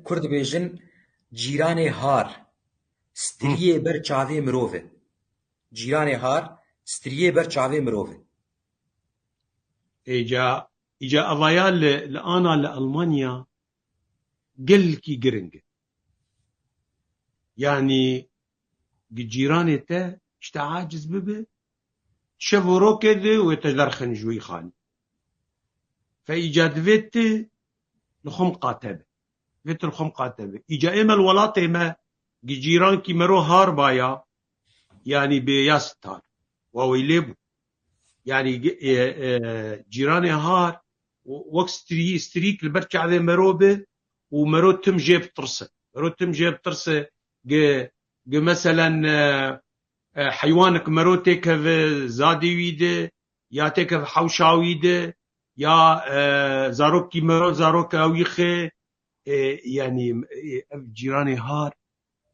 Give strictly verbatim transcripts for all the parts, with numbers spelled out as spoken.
Kur dibêjin cîranê har striyê ber çavê mirov e. Cîranê har striyê ber çavê mirov e. Îca, îca evaya li, li ana li Almanya gelkî giring e. Yanî gi cîranê te işte aciz bibe, şev û rokê de wê te derxin ji wî xanî. Fe îca divê tu li xwe miqate be. Vê tu li xwe miqate be. Îca ême li welatê me gi cîrankî mero har baya, yanî bêyas tar. Wa wey lê bû. Yanî, e, e, cîranê har, wek strî-, strîk li ber çavê mero be û mero tim jê bitirse. Mero tim jê bitirse, gi, gi meselen, e, e, heywanek mero têkeve zadê wî de, ya têkeve hewşa wî de, ya, e, zarokî mero zaroka wî xê, e, yanî, e, ev cîranê har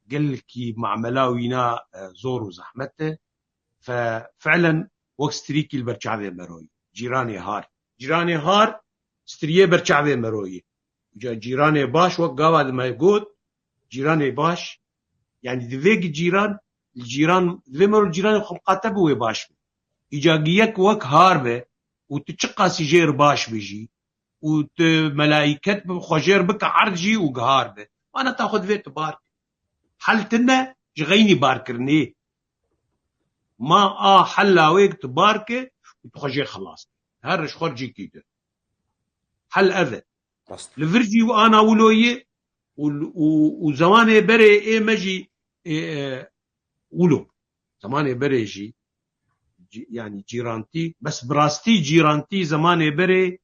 gelkî mamela wîna, e, zor û zehmet e. Fe, fi'len wek strîkî li ber çavê mero ye. Cîranê har. Cîranê har striyê ber çavê mero ye. Ca cîranê baş, wek gava di me got, cîranê baş, yanî divê ki cîran, li cîran, divê mero cîranê xwe miqate bi wê baş be. Îca gi yek wek har be û tu çiqasî jêr baş be jî û tu melaiket bi xwe jêr bike erd jî û gihar be. Mana ta xwe divê tu bar ke. Hel tune ji xeynî barkirinê. Ma a hela wê tu bar ke û tu xwe jê xilas ke. Her ji xwe cîkî tu. Hel ev e. Rast. Li vir jî ana wilo ye û, û, û zemanê berê ê me jî, ê, e, wilo. Zemanê berê jî, cî-, yanî cîrantî, bes bi rastî cîrantî zemanê berê,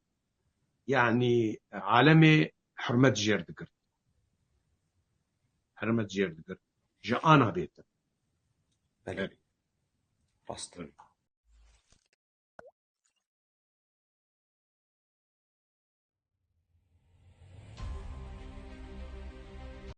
yanî alemê hurmet jêr digirt. Hurmet jêr digirt. Ji ana bêtir. Belê. Rast.